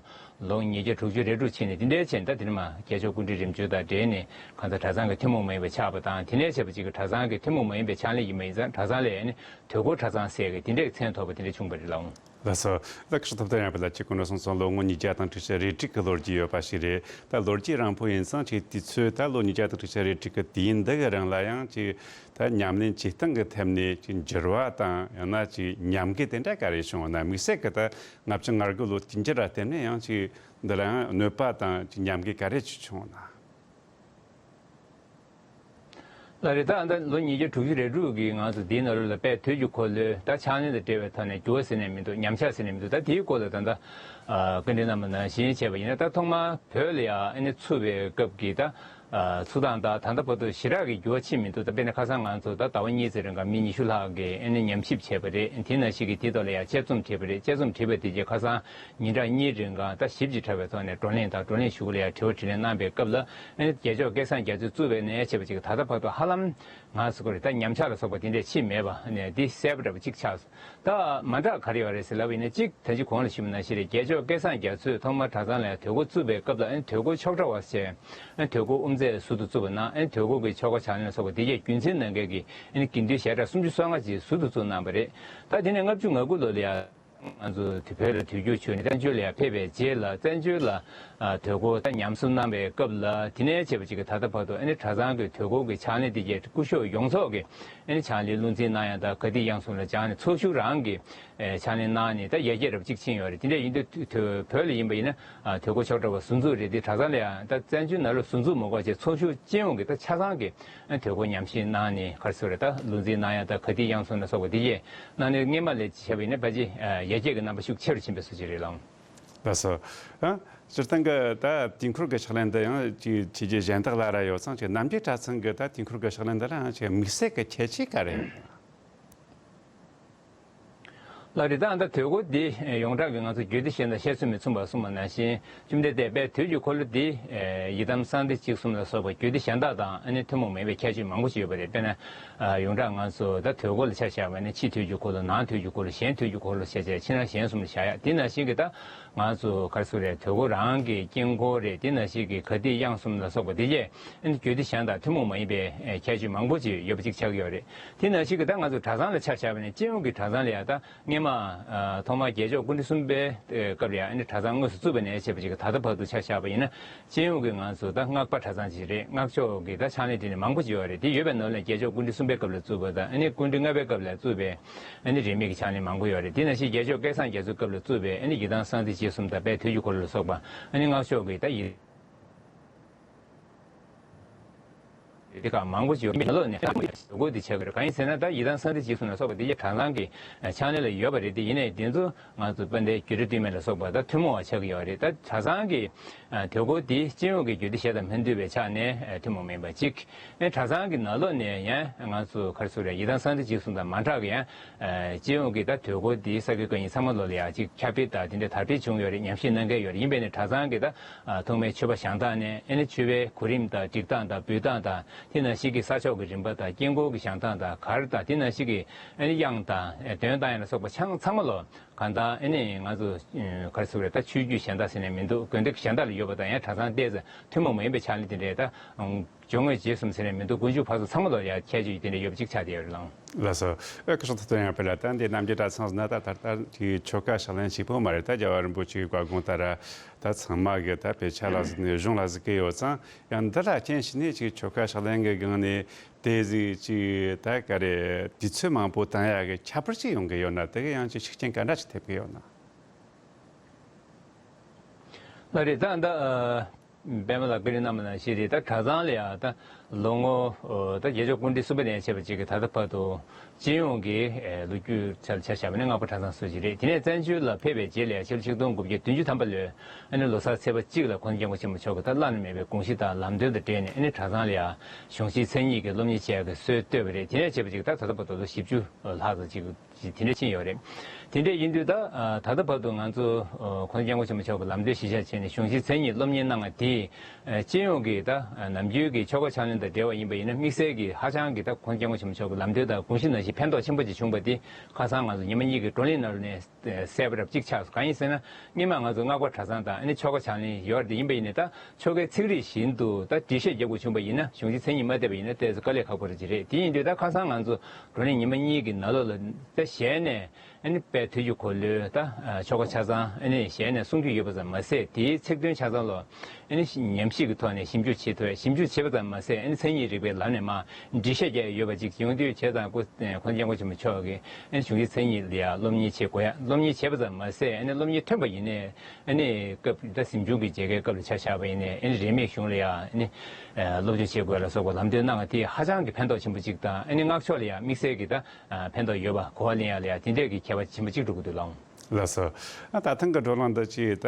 ལོ་ཉིས་བརྒྱ་དྲུག་ཅུ་རེ་དྲུག་ཕྱིན་ནས། དེ་འདྲའི་ཕྱིན་ད་དེ་ནས་མར་རྒྱལ་མཆོག་སྐུ་ཕྲེང་རིམ་བྱོན་དང་འབྲེལ་ནས་གང་ལྟར་གྲྭ་ཚང་གི་ཐུན་མོང་མ་ཡིན་པ་ཆགས་པ་དང་། དེ་ནས་བྱས་པ་ཅིག་གི་གྲྭ་ཚང་གི་ཐུན་མོང་མ་ཡིན་པའི་ཕྱག་ལེན་ཡིན་པ་ཡིན་ཙང་། གྲྭ་ཚང་ལ་ཨ་ནི་དུས་འཁོར་གྲྭ་ཚང་ཟེར་གི་དེ་འདྲའི་མཚན་ཐོགས་པ་དེ་འདྲ་བྱུང་བ་རེད་ལགས། ལགས་སོ། ལགས་སོ། ཐུབ་བསྟན་རབ་རྒྱས་ལགས་ཀྱིས་གོང་དུ་གསུངས་སོང་། ལོ་ངོ་ཉིས་བརྒྱ་དང་དྲུག་ཅུ་རེ་དྲུག་གི་ལོ་རྒྱུས་ཡོད་པ་ཞིག་རེད། ད་ལོ་རྒྱུས་རིང་པོ་ཡིན་ཙང་ཅིག་དུས་ཚོད་ད་ལོ་ཉིས་བརྒྱ་དང་དྲུག་ཅུ་རེ་དྲུག་གི་དུས་ཡུན་འདི་གི་རིང་ལ་ཡང་ཅིག་ད་ཉམས་ལེན་བྱེད་སྟངས་ཀྱི་ཐད་ནས་ཅིག་འགྱུར་བ་དང་། ཡང་ན་ཅིག་ཉམས་རྒུད་དེ་འདྲ་ག་རེ་བྱུང་བ་ན། དམིགས་བསལ་གྱི་ད་ལྔ་བཅུ་ང་དགུ་ལོ་དེ་འདྲ་ལ་བརྟེན་ནས་ཡང་ཅིག་འདི་ལ་ཡང་གནོད་པ་དང་ཅིག་ཉམས་རྒུད་ག་རེ་ཅིག་བྱུང་བ་ན། ལགས་རེད། ད་ལྟ་ལོ་ཉིས་བརྒྱ་དྲུག་ཅུ་རེ་དྲུག་གི་ང་ཚོ་འདིའི་ནང་ལོགས་ལ་དཔལ་དུས་ཀྱི་འཁོར་ལོའི་ད་ཕྱག་ལེན་དང་འབྲེལ་བའི་ཐོག་ནས་འགྱུར་བ་ཟེར་ནས་མི་འདུག། ཉམས་ཆག་ཟེར་ནས་མི་འདུག། ད་དེའི་སྐོར་ལ་ད་ལྟ་ཨ་བཀའ་འདྲི་གནང་བ་ནང་བཞིན་བྱས་པ་ཡིན་ན། ད་ཐོག་མར་བོད་ལ་ཡང་ཨ་ནི་ཚུགས་པའི་སྐབས་ཀྱི་ད་ཨ་ཚུགས་སྟངས་དང་ད་ལྟ་བར་དུ་ཞེ་དྲག་གི་འགྱུར་བ་ཕྱིན་མི་འདུག། ད་དཔེར་ན་ཁ་སང་ང་ཚོ་ད་ཟླ་བ་གཉིས་ཙམ་རིང་ག་མི་ཉི་ཤུ་ལྷག་གིས་ཨ་ནི་ཉམས་ཞིབ་བྱས་པ་རེད། དེ་ནང་བཞིན་གྱི་དེའི་ཐོག་ལ་ཡང་དཔྱད་རྩོམ་བྲིས་པ་རེད། དཔྱད་རྩོམ་བྲིས་པ་དེ་རྗེས་ཁ་སང་ཉིན་གྲངས་གཉིས་རིང་ག་ད་ཞིབ་ཅིང་ཕྲ་བའི་ཐོག་ནས་བགྲོ་གླེང་དང་བགྲོ་གླེང་ཞུ་གི་ལ་ཡང་དྲི་བ་དྲིས་ལན་གནང་པའི་སྐབས་ལ། ཨ་ནི་རྒྱལ་མཆོག་སྐལ་བཟང་རྒྱ་མཚོས་བཙུགས་པ་ནས་བྱས་པ་ཅིག་ད་ལྟ་བར་དུ་ཧ་ལམ་ང་ཚོ་གི་རེད། ད་ཉམས་ཆག་ལ་སོགས་པ་དེ་འདྲས་ཕྱིན་མེད་པ་ནས་འདི་གསལ་པོ་འདྲ་པོ་ཅིག་ཆགས་སོང་། ད་མ་འདྲ་ག་རེ་ཡོད་རེད་ཟེར་ལབ་པ་ཡིན་ན། གཅིག་ད་ཅི་གོང་ལ་ཞུས་པ་ནང་བཞིན་རེད། རྒྱལ་མཆོག་སྐལ་བཟང་རྒྱ་མཚོས་ཐོག་མར་གྲྭ་ཚང་ལ་ཡང་དུས་འཁོར་བཙུགས་པའི་སྐབས་ལ། ཨ་ནི་དུས་འཁོར་ཆོག་གྲྭ་བ་ཞེས། ཨ་ནི་དུས་འཁོར་དབུ་མཛད་ཟུར་དུ་བཙུགས་པ་གནང་། ཨ་ནི་དུས་འཁོར་གྱི་ཆོ་ག་ཕྱག་ལེན་ལ་སོགས་པ་དེ་གས་རྒྱུན་འཛིན་གནང་མཁན་གྱི་ཨ་ནི་དགེ་འདུན་ཞལ་གྲངས་སུམ་ཅུ་སོ་ལྔ་ཅིག་ཟུར་དུ་བཙུགས་གནང་བ་རེད། ད་དེ་ནས་ལྔ་བཅུ་ང་དགུ་ལོ་ལ་ཡང་ང་ཚོ་དེ་བོད་ལ་དུས་འགྱུར་བྱུང་ནས་བཙན་བྱོལ་ལ་ཡང་ཕེབས་པའི་རྗེས་ལ། བཙན་བྱོལ་ལ་ཨ་དུས་འཁོར་ད་ཉམས་གསོ་གནང་བའི་སྐབས་ལ། དེ་ནས་བྱས་པ་ཅིག་གི་ད་ལྟ་བར་དུ་ཨ་ནི་གྲྭ་ཚང་གི་དུས་འཁོར་གྱི་ཕྱག་ལེན་དེ་གས་སྐུ་ཞབས་ཡོངས་རྫོགས་ཀྱི་ཨ་ནི་ཕྱག་ལེན་བློ་འཛིན་གནང་ཡག་དང་ག་དེ་དབྱངས་གསུམ་ལ་སྦྱངས་ནས་ཚོགས་ཞུགས་རང་གི་ཨེ་ཕྱག་ལེན་གནང་ནས་ད་ཡར་རྒྱས་རབ་གཅིག་ཕྱིན་ཡོད་རེད། དེ་འདྲ་ཡིན་དུས་དུས་བོད་ལ་ཡིན་པ་ཡིན་ན་ཨ་དུས་འཁོར་ཆོག་གྲྭ་བ་ཟུར་འཛུགས་རེད། དེ་གྲྭ་ཚང་ལ་ཡང་ད་བཙན་བྱོལ་ནང་ལོགས་ཟུར་འཛུགས་མ་དགོས་བྱས་ཚོགས་ཞུགས་སྤྱི་ཡོངས་ཀྱི་ད་ཆ་ཚང་གི་ཨ་དུས་འཁོར་ཉམས་ཞིབ་གནང་ནས་ག་རེ་ཟེར་རེད། ད་བློ་འཛིན་གནང་ཡག་ད་ག་དེ་དབྱངས་གསུམ་ལ་སོགས་པ་དེ་གས་གནང་ནས་སྔོན་མ་ལས་བྱས་པ་ཡིན་ན་ཕལ་ཆེར་ཡར་རྒྱས་ཀྱི་རྣམ་པ་ཤུགས་ཆེ་རུ་ཕྱིན་པའི་བཟོ་ཅིག་རེད་ལགས། ལགས་སོ། ཨ་སྤྱིར་བཏང་གི་ད་དུས་འཁོར་གྱི་ཕྱག་ལེན་འདི་ཡང་ཅིག་ཕྱི་རྒྱལ་གཞན་དག་ལ་ར་ཡོད་ཙང་། ཅིག་རྣམ་རྒྱལ་གྲྭ་ཚང་གི་ད་དུས་འཁོར་གྱི་ཕྱག་ལེན་འདི་ལའང་ཅིག་དམིགས་བསལ་གྱི་ཁྱད་ཆོས་ག་རེ་ཡོད། ལགས་རེད། ད་ད་དུས་འཁོར་འདི་ཡོངས་གྲགས་ཀྱི་ང་ཚོ་རྒྱུད་སྡེ་གཞན་དང་བཤད་ཚུལ་མི་མཚུངས་པ་གསུངས་པ་ནང་བཞིན། བཅོམ་ལྡན་འདས་དཔལ་དུས་ཀྱི་འཁོར་ལོ་འདི་ཡི་དམ་གསང་བདེ་འཇིགས་གསུམ་ལ་སོགས་པ་རྒྱུད་སྡེ་གཞན་དག་དང་ཨ་ནི་ཐུན་མོང་མ་ཡིན་པའི་ཁྱད་ཆོས་མང་པོ་ཞིག་ཡོད་པ་རེད། དཔེར་ན་ཡོངས་གྲགས་ང་ཚོ་ད་དུས་འཁོར་ལ་ཆ་བཞག་པ་ནི་ཕྱི་དུས་ཀྱི་འཁོར་ལོ། ནང་དུས་ཀྱི་འཁོར་ལོ། གཞན་དུས་ཀྱི་འཁོར་ལོ་ཞེས་བྱས་ཕྱི་ནང་གཞན་གསུམ་ལ་བཞག་ཡ། དེ་ནང་བཞིན་གྱི་ད་ང་ཚོ་ག་རེ་ཟེར་རེད། དུས་འཁོར་རང་གི་དཀྱིལ་འཁོར་རེད། དེ་ནང་བཞིན་གྱི་ག་དེ་དབྱངས་གསུམ་ལ་སོགས་པ་དེ་གས་ཨ་ནི་རྒྱུད་སྡེ་གཞན་དང་ཐུན་མོང་མ་ཡིན་པའི་ཁྱད་ཆོས་མང་པོ་ཅིག་ཡོད་པ་ཅིག་ཆགས་ཀྱི་ཡོད་རེད། དེ་ནང་བཞིན་གྱི་ད་ང་ཚོ་གྲྭ་ཚང་ལ་ཆ་བཞག་པ་ནི་སྤྱི་ཡོངས་ཀྱི་གྲྭ་ཚང་ལ་ཡང་ད་སྔོན་མ་ཨ་ཐོག་མར་རྒྱལ་མཆོག་སྐུ་ཕྲེང་གསུམ་པའི་སྐབས་ལ་ཡང་ཨ་ནི་གྲྭ་ཚང་དངོས་སུ་བཙུགས་པ་ནས་བྱས་པ་ཅིག་གི་ད་ལྟ་བར་དུ་ཆ་བཞག་པ་ཡིན་ན། སྤྱི་ཡོངས་ཀྱི་ང་ཚོ་ད་སྔགས་པ་གྲྭ་ཚང་ཅིག་རེད། སྔགས་ཕྱོགས་ཀྱི་ད་ཕྱག་ལེན་དེ་ནི་མང་པོ་ཅིག་ཡོད་རེད། དེ་ཡོད་པའི་ནང་ལ་རྒྱལ་མཆོག་སྐུ་ཕྲེང་གསུམ་པའི་སྐབས་ལ་བཙུགས་པ་དང་། ཨ་ནི་སྐུ་ཕྲེང་ལྔ་པའི་སྐབས་ལ་བཙུགས་པའི་ཨ་ནི་རིས་མེད་ཀྱི་ཕྱག་ལེན་མང་པོ་ཡོད་རེད། དེ་ནང་བཞིན་རྒྱལ་མཆོག་སྐལ་བཟང་རྒྱ་མཚོའི་སྐབས་ལ་བཙུགས་པའི་ཨ་ནི་ཡི་དམ་གསང་བདེ་འཇིགས་གསུམ་དང་དཔལ་དུས་ཀྱི་འཁོར་ལོ་ལ་སོགས་པ། ཨ་ནི་སྔགས་ཕྱོགས་ཀྱི་ད་ཡི། དེ་ག་མང་པོ་ཞིག་ཡོད། མི་ལོ་ནས་དགོས་དེ་ཆགས་ཀྱི་རེད། གང་ཡིན་ཟེར་ན། ད་ཡི་དམ་གསང་བདེ་འཇིགས་གསུམ་ལ་སོགས་པ་དེ་ཡི་གྲྭ་ཚང་གི་ཕྱག་ལེན་ལ་ཡོད་པ་རེད། དེ་ཡིན་ནའི་དེ་ཚོ་ང་ཚོ་དཔལ་ལྡན་སྒྱུ་འཕྲུལ་སྟོན་མེད་ལ་སོགས་པ་ད་ཐུན་མོང་བ་ཆགས་ཀྱི་ཡོད་རེད། ད་གྲྭ་ཚང་གི་དུས་འཁོར་དེ་སྤྱི་ཡོངས་ཀྱི་རྒྱུད་སྡེ་གཞན་དང་མི་མཐུན་པའི་ཆ་ནས་ཐུན་མོང་མིན་པ་གཅིག། ཨེ་གྲྭ་ཚང་གི་ནང་ལོགས་ནས་ཡང་ང་ཚོ་ག་རེ་ཟེར་རེད། ཡི་དམ་གསང་བདེ་འཇིགས་གསུམ་དང་མ་འདྲ་གི་ཡང་སྤྱི་ཡོངས་ཀྱི་ད་དུས་འཁོར་དེ་ས་དགེ་བཀའ་རྙིང་ཚང་མ་ལོ་ལ་ཡང་ཅིག་ཁྱབ་སྤེལ་དང་དེ་འདྲ་དར་སྤེལ་བྱུང་ཡོད་རེད། ཉམས་ཞིབ་གནང་མཁན་ཡོད་རེད། ཡིན་པས་ནས་གྲྭ་ཚང་གི་ད་ཐོག་མའི་མཆོད་པ་བཤམས་སྟངས་ནས། ཨེ་ནི་མཆོད་པའི་གོ་རིམ་དང་སྒྲིག་སྟངས་དང་འབུལ་སྟངས་དང་། དེ་ནང་བཞིན་གྱི་ས་ཕྱོགས་ཀྱི་རིམ་པ་དང་། དཀྱིལ་འཁོར་གྱི་བཞེངས་སྟངས་དང་། གར་དང་། དེ་ནང་བཞིན་གྱི་ཨེ་ནི་དབྱངས་དང་། ཨེ་འདོན་སྟངས་ཡང་ལ་སོགས་པ་ཆང་ཚང་མ་ལོ། གང་ལྟར་ཨེ་ནི་ང་ཚོ་ཨེ་ག་རེ་ཟེར་རེད། ད་ཆོས་བརྒྱུད་གཞན་དག་ཟེར་ནས་མི་འདུག། དགོན་སྡེ་གཞན་དག་ལ་ཡོད་པ་དང་ཡང་གྲྭ་ཚང་ཏོག་ཙམ་ཐུན་མོང་མ་ཡིན་པའི་ཕྱག་ལེན་དེ་འདྲའི་ད་སྦྱོར་དངོས་རྗེས་གསུམ་ཟེར་ནས་མི་འདུག། དཀོན་མཆོག་ཕག་གསོ་ཚང་མ་ལོ་ཡང་ཁྱད་ཆོས་ཀྱི་དེ་འདྲའི་ཡོད་པ་གཅིག་ཆགས་བསྡད་ཡོད་རེད་ལགས། ལགས་སོ། ཨེ་སྐུ་ཞབས་ཐུབ་བསྟན་དབྱངས་དཔལ་ལགས། ད་འདི་རྣམ་རྒྱལ་གྲྭ་ཚང་ཟེར་ན་ད་ད་ལྟ་དེའི་ཆོ་ག་ཕྱག་ལེན་གཅིག་པོ་མ་རེད། ད་རྒྱལ་བ་རིན་པོ་ཆེའི་བཀའ་དགོངས་ལྟར་ད་ཚང་མ་གི་ད་དཔེ་ཆ་ལ་གཟིགས་ནས་གཞུང་ལ་གཟིགས་ཀྱི་ཡོད་ཙང་། ཡང་འདི་ལ་རྐྱེན་བྱས་ནས་ཅིག་ཆོ་ག་ཕྱག་ལེན་གྱི་སྒང་ནས་དེ་ཟིག་ཅིག་ད་ག་རེ་དུས་ཚོད་མང་པོ་བཏང་ཡག་གི་ཁྱད་པར་ཅིག་ཡོང་གི་ཡོད་ན། དེ་གི་ཡང་ཅིག་ཤུགས་རྐྱེན་ག་འདྲ་ཅིག་ཐེབས་ཀྱི་ཡོད་ན། ལགས་རེད། ད་ད་ཨ་པདྨ་ལགས་བཀའ་འདྲི་གནང་བ་ནང་བཞིན་རེད། ད་གྲྭ་ཚང་ལ་ཡང་ད་ལོ་ངོ་ཨ་ད་བརྒྱད་ཅུ་སྐུ་ཕྲེང་གསུམ་པ་ནས་བྱས་པ་ཅིག་གི་ད་ལྟ་བར་དུ་སྤྱི་ཡོངས་ཀྱི་ཨ་ལོ་རྒྱུས་ཆ་ལ་ཆ་བཞག་པ་ནི་སྔགས་པ་གྲྭ་ཚང་སུ་ཞིག་རེད། དེ་ནས་བཙན་བྱོལ་ལ་ཕེབས་པའི་རྗེས་ལ་ཕྱི་ལོ་ཆིག་སྟོང་དགུ་བརྒྱ་བདུན་ཅུ་ཐམ་པ་ལོའི་ཨ་ནི་ལོ་གསར་ཚེས་པ་གཅིག་ལ་༸གོང་ས་༸སྐྱབས་མགོན་ཆེན་པོ་མཆོག་གིས་ད་བླ་ན་མེད་པའི་དགོངས་གཞི་དང་ལམ་སྟོན་དང་འབྲེལ་ནས་ཨ་ནི་གྲྭ་ཚང་ལ་ཡང་གཞུང་ཆེན་མཚན་ཉིད་ཀྱི་སློབ་གཉེར་བྱེད་ཡག་གི་སྲོལ་བཏོད་པ་རེད། དེ་ནས་བྱས་པ་ཅིག་ད་ད་ལྟ་བར་དུ་ལོ་བཞི་བཅུ་ལྷག་ཙམ་ཅིག་དེ་འདྲ་ཕྱིན་ཡོད་རེད། དེ་འདྲ་ཡིན་དུས་ད་ཨ་ད་ལྟ་བར་དུ་ང་ཚོ་༸གོང་ས་༸སྐྱབས་མགོན་ཆེན་པོ་མཆོག་གི་ལམ་སྟོན་གཞིར་བཞག་བྱས་ནས་གཞུང་ཆེན་མཚན་ཉིད་སློབ་གཉེར་གནང་བ་དེས། ཨ་སྤྱི་ཡོངས་ཀྱི་ད་ཨ་ནམ་རྒྱུན་གྱི་ཆོ་ག་ཕྱག་ལེན་དང་འབྲེལ་བ་ཡིན་པ་ཡིན་ན། དམིགས་བསལ་གྱིས་ཧ་ཅང་གི་ད་༸གོང་ས་༸སྐྱབས་མགོན་ཆེན་པོ་མཆོག་གི་ལམ་སྟོན་དང་དགོངས་གཞི་ནང་བཞིན་ཕན་ཐོགས་ཆེན་པོ་ཅིག་བྱུང་བ་དེ་ཁ་སང་ང་ཚོ་ཉི་མ་གཉིས་ཀྱི་བགྲོ་གླེང་ནང་ལ་ནས་གསལ་པོ་རབ་གཅིག་ཆགས་སོང་། གང་ཡིན་ཟེར་ན། སྔོན་མ་ང་ཚོ་སྔགས་པ་གྲྭ་ཚང་དང་ཨ་ནི་ཆོ་ག་ཕྱག་ལེན་ཡོད་རེད། ཡིན་པ་ཡིན་ནའི་ད་ཆོ་གའི་ཚིག་རིས་བཞིན་དུ་ད་འགྲེལ་བཤད་རྒྱག་དགོས་བྱུང་བ་ཡིན་ན། གཞུང་ཆེན་མཚན་ཉིད་མ་བལྟས་པ་ཡིན་ན་ཏོག་ཙམ་དཀའ་ལས་ཁག་པོ་རེད་ཅིག་རེད། དེ་ཡིན་དུས་ད་ཁ་སང་ང་ཚོ་བགྲོ་གླེང་ཉི་མ་གཉིས་ཀྱི་ནང་ལོགས་ལ་ད་ཞལ་ནས་ཨ་ནི་དཔལ་དུས་ཀྱི་འཁོར་ལོའི་ད་ཨ་ཆོ་ག་ཆ་ཚང་ཨ་ནི་ཞལ་ནས་གསུང་རྒྱུ་ཡོད་པ་ཙམ་མ་ཟད། དེའི་ཚིག་དོན་ཆ་ཚང་ལ་ཨ་ནི་ཉམས་ཞིབ་ཀྱི་ཐོག་ནས་ཞིབ་འཇུག་བྱེད་ཐུབ། ཞིབ་འཇུག་བྱེད་པ་ཙམ་མ་ཟད། ཨ་ནི་མཚན་ཉིད་རིག་པའི་ལམ་ནས་མར་འགྲེལ་བཤད་རྒྱག་ཡ་ཡོད་པ་ཅིག་ཡོང་དུས། བྱས་ཙང་སྐུ་༸གོང་ས་༸སྐྱབས་མགོན་ཆེན་པོ་མཆོག་གིས་ཨ་ནི་གཞུང་ཆེན་མཚན་ཉིད་ལ་ཡང་སློབ་གཉེར་བྱེད་དགོས་ཡ། སློབ་གཉེར་བྱེད་པ་ཙམ་མ་ཟད། ཨ་ནི་སློབ་གཉེར་ཐོན་པ་ཡིན་ནའི་ཨ་ནི་སྐབས་ད་གཟིམ་ཆུང་གི་མཇལ་ཁའི་སྐབས་ལ་ཆ་བཞག་པ་ཡིན་ནའི། ཨ་ནི་རིས་མེད་གཞུང་ལ་ཡང་ཨ་ནི་སློབ་སྦྱོང་བྱེད་དགོས་ལ་སོགས་པ་ལམ་སྟོན་གནང་བ་དེ་ཧ་ཅང་གི་ཕན་ཐོགས་ཆེན་པོ་ཅིག་དང་། ཨ་ནི་སྔགས་ཕྱོགས་ལ་ཡང་དམིགས་བསལ་གྱི་ད་ཕན་ཐོགས་ཡོད་པ། གོ་བ་ལེན་ཡ་ལ་ཡང་དེ་འདྲས་ཀྱི་ཁྱད་པར་ཆེན་པོ་ཅིག་འགྲོ་གི་འདུག་ལགས། ལགས་སོ། ཨ་ད་ཐེངས་ཀྱི་བགྲོ་གླེང་འདི་ཅིག་ད་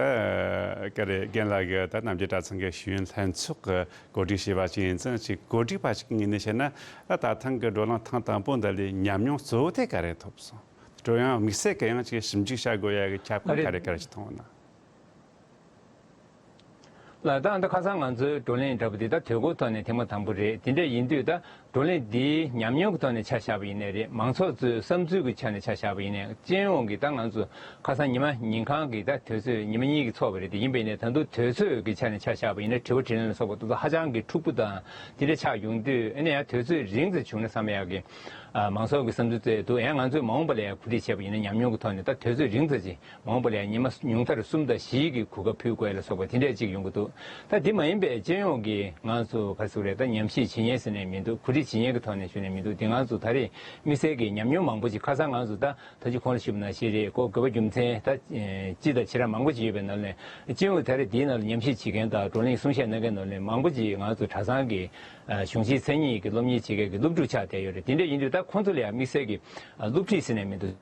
ག་རེ་རྒན་ལགས་ཀྱིས་ད་རྣམ་རྒྱལ་གྲྭ་ཚང་གི་ཤེས་ཡོན་ལྷན་ཚོགས་ཀྱིས་གོ་སྒྲིག་བྱས་པ་ཅིག་ཡིན་ཙང་། ཅིག་གོ་སྒྲིག་པ་ཞིག་གི་ངོས་ནས་བཤད་ན། ད་ད་ཐེངས་ཀྱི་བགྲོ་གླེང་ཐེངས་དང་པོ་འདི་ལས་ཉམས་མྱོང་གཙོ་བོ་དེ་ག་རེ་ཐོབ་སོང་། དེ་འཕྲོ་ཡང་དམིགས་བསལ་གྱི་ཡང་ཅིག་ཞིབ་འཇུག་བྱ་དགོས་ཡ་གི་ཁྱབ་ཁོངས་ག་རེ་ག་རེ་ཞིག་མཐོང་ཡོད་ན། ལགས། ད་ད་ཁ་སང་ང་ཚོའི་བགྲོ་གླེང་འདྲ་པོ་འདི་ད་དུས་འཁོར་ཐོག་ནས་ཐེངས་མ་དང་པོ་རེད། དེ་འདྲ་ཡིན་དུས་ད་བགྲོ་གླེང་འདིའི་ཉམས་མྱོང་གི་ཐོག་ནས་ཆ་བཞག་པ་ཡིན་ནའི་རེད། མང་ཚོགས་ཚོའི་བསམ་ཚུལ་གྱི་ཆ་ནས་ཆ་བཞག་པ་ཡིན་ནའི། སྤྱི་ཡོངས་ཀྱི་ད་ང་ཚོ་ཁ་སང་ཉི་མ་ཉིན་གང་གི་ད་དུས་ཚོད་ཉི་མ་གཉིས་ཀྱི་ཚོགས་པ་རེད། དེ་ཡིན་པ་ཡིན་ནའི་ད་དུང་དུས་ཚོད་ཀྱི་ཆ་ནས་ཆ་བཞག་པ་ཡིན་ན། དྲི་བ་དྲིས་ལན་ལ་སོགས་པ་དེ་ཚོ་ཧ་ཅང་གི་འཁྲུག་པོ་དང་དེ་འདྲ་ཆགས་ཡོང་དུས། ཨ་ནི་ཡང་དུས་ཚོད་རིང་ཙམ་བྱུང་ན་བསམ་ཡག་གི་ཨ་མང་ཚོགས་ཀྱི་བསམ་ཚུལ་བཙལ་འདུག། ཡང་ང་ཚོས་མ་འོངས་པ་ལ་ཡང་གོ་སྒྲིག་བྱས་པ་ཡིན་ན། ཉམས་མྱོང་གི་ཐོག་ནས་ད་དུས་ཚོད་རིང་ཙམ་ཅིག་མ་འོངས་པ་ལ་ཡང་ཉི་མ་ཉུང་མཐར་གསུམ་དང་བཞི་གི་གོ་སྐབས་ཕུལ་དགོས་ལ་སོགས་པ་དེ་འདྲས་ཅིག་ཡོང་གི་འདུག། ད་དེ་མ་ཡིན་པའི་སྤྱི་ཡོངས་ཀྱི་ང་ཚོ་ག་རེ་ཟེར་དགོས་རེད། ད་ཉམས་ཞིབ་བྱེད་མཁན་ཟེར་ནས་མི་འདུག། གོ་སྒྲིག་བྱེད་མཁན་གྱི་ཐོག་ནས་ཞུ་ནས་མི་འདུག། དེ་ང་ཚོ་ད་རེས་དམིགས་བསལ་གྱི་ཉམས་མྱོང་མང་པོ་ཅིག། ཁ་སང་ང་ཚོ་ད་ད་ཅི་གོང་ལ་ཞུས་པ་ནང་བཞིན་རེད། ཀོ་དགོས་པ་རྒྱུ་མཚན་ད་ཨེ་སྤྱི་དང་བྱེ་བྲག་མང་པོ་ཅིག་ཡོད་པའི་ནང་ནས། སྤྱི་ཡོངས་ད་རེས་དེའི་ནང་ལ་ཉམས་ཞིབ་བྱེད་མཁན་དང་བགྲོ་གླེང་གསུང་བཤད་གནང་མཁན་ནང་ནས་མང་པོ་ཅིག་ང་ཚོ་གྲྭ་ཚང་གི་ཨ་གཞུང་ཆེན་མཚན་ཉིད་ཀྱི་སློབ་གཉེར་བྱེད་མཁན་གྱི་སློབ་ཕྲུག་ཆགས་བསྡད་ཡོད་རེད། དེ་འདྲ་ཡིན་དུས་ད་ཁོང་ཚོ་ལ་ཡང་དམིགས་བསལ་གྱི་ཨ་སློབ་ཁྲིད་ཟེར་ནས་མི་འདུག།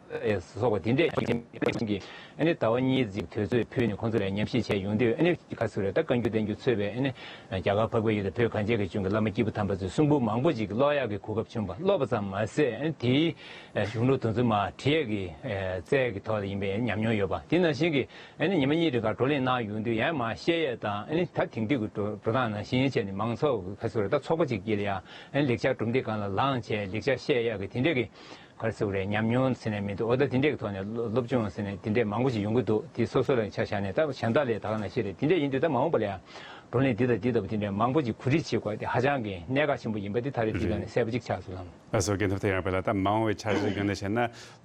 ཨེ་སོགས་པ་དེ་འདྲས་ཀྱི་ཨ་ནི་ཟླ་བ་གཉིས་ཙམ་དུས་ཚོད་ཕུལ་ནས་ཁོང་ཚོ་ལ་ཉམས་ཞིབ་བྱས་ཡོང་དུས། ཨ་ནི་ག་ཟེར་རེད། ད་བཀའ་འགྱུར་བསྟན་འགྱུར་ཚུད་པའི་ཨ་ནི་རྒྱ་གར་འཕགས་པའི་ཡུལ་དང་བོད་གངས་ཅན་གྱི་ལྗོངས་ཀྱི་བླ་མ་སྐྱེས་བུ་དམ་པ་ཚོའི་གསུང་འབུམ་མང་པོ་ཅིག་ཀློག་ཡག་གི་གོ་སྐབས་བྱུང་བ། ཀློག་པ་ཙམ་མ་ཟད། ཨ་ནི་དེའི་ཨ་གཞུང་ལུགས་དེ་ཚོ་མར་བྲིས་ཡག་གི་ཨ་རྩལ་གྱི་ཐོག་ལ་ཡིན་པའི་ཉམས་མྱོང་ཡོད་པ། དེ་ནང་བཞིན་གྱི་ཨ་ནི་ཉི་མ་གཉིས་རིང་ག་བགྲོ་གླེང་གནང་ཡོང་དུས། ཡང་མར་བཤད་ཡས་དང་། ཨ་ནི་ད་དེང་དུས་ཀྱི་འགྲོ་འགྲོ་སྟངས་ནང་བཞིན་བྱས་ནས་མང་ཚོགས་ཀྱི་ག་ཟེར་དགོས་རེད། ད་ཚོགས་པ་གཅིག་དཀྱིལ་ལ་ཡང་ཨ་ནི་ལེགས་སྦྱར་གྲུབ་འབྲས་སྒང་ལ་ལངས་བྱས་ལེགས་སྦྱར་བཤད་ཡག་གི་དེ་འདྲས་ཀྱི་ག་རེ་ཟེར་དགོས་རེད། ཉམས་མྱོང་ཟེར་ནས་མི་འདུག། འོ་ད་དེ་འདྲས་ཀྱི་ཐོག་ནས་སློབ་སློབ་སྦྱོང་ཟེར་ནས་དེ་འདྲས་མང་པོ་ཞིག་ཡོང་གི་འདུག། དེ་སོ་སོ་ལ་ཆ་བཞག་ནས་ད་གཞན་དག་ལས་ད་ག་ནང་བཞིན་རེད། དེ་འདྲས་ཡིན་དུས་ད་མ་འོངས་པ་ལ་ཡང་བགྲོ་གླེང་འདི་དང་འདི་ལྟ་བུ་དེ་འདྲས་མང་པོ་ཞིག་གོ་སྒྲིག་བྱེད་དགོས་དེ་ཧ་ཅང་གི་གནད་འགག་ཆེན་པོ་ཡིན་པ་དེ་ད་རེས་འདི་ལ་ནས་གསལ་པོ་ཅིག་ཆགས་སོང་ལགས། ལགས་སོ། རྒན་ཐོབ་ཐེ་ཡང་དཔེར་ན་ད་མ་འོངས་པའི་འཆར་གཞི་སྒང་ནས་བཤད་ན།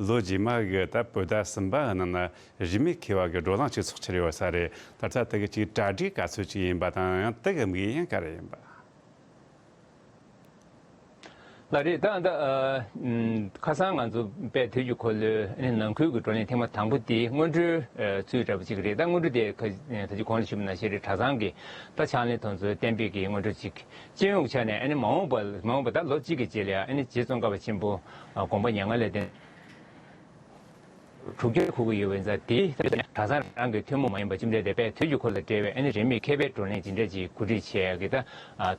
ལོ་རྗེས་མ་གི་ད་བོད་ཟླ་གསུམ་པ་ནང་ན་རིས་མེད་མཁས་པ་གི་བགྲོ་གླེང་ཅིག་ཚོགས་འཆར་ཡོད་ས་རེད། ད་ལྟ་དེ་གི་ཅིག་གྲ་སྒྲིག་ག་ཚོད་ཅིག་ཡིན་པ་དང་། ཡང་དེ་གི་དམིགས་ཡུལ་ག་རེ་ཡིན་པ། ལགས་རེད། ད་ད་ཨ་ཨམ་ཁ་སང་ང་ཚོ་དཔལ་དུས་ཀྱི་འཁོར་ལོའི་ཨ་ནི་ནང་ཁུལ་གྱི་བགྲོ་གླེང་ཐེངས་མ་དང་པོ་དེ་སྔོན་འགྲོའི་ཨ་ཚུལ་འདྲ་པོ་ཅིག་རེད། ད་སྔོན་འགྲོ་དེ་ཁ་ད་ཅི་གོང་ལ་ཞུས་པ་ནང་བཞིན་རེད། གྲྭ་ཚང་གི་ད་ཕྱག་ལེན་དེ་ཚོ་གཏན་འབེབས་ཀྱི་སྔོན་འགྲོ་ཅིག་སྤྱི་ཡོངས་ཆ་ནས་ཨ་ནི་མ་འོངས་པ་མ་འོངས་པ་ད་ལོ་གཅིག་གི་རྗེས་ལ་ཡ་ཨ་ནི་རྗེ་ཙོང་ཁ་པ་ཆེན་པོ་ཨ་དགོངས་པ་མྱ་ངན་ལས་འདས། དྲུག་བརྒྱ་འཁོར་གྱི་ཡོད་པ་ཡིན་ཙང་དེ་གྲྭ་ཚང་རང་གི་ཐུན་མོང་མ་ཡིན་པ་བཅོམ་ལྡན་འདས་དཔལ་དུས་ཀྱི་འཁོར་ལོ་དང་འབྲེལ་བའི་ཨ་ནི་རིས་མེད་མཁས་པའི་བགྲོ་གླེང་ཇི་འདྲ་ཅིག་གོ་སྒྲིག་བྱས་ཡག་གི་ད་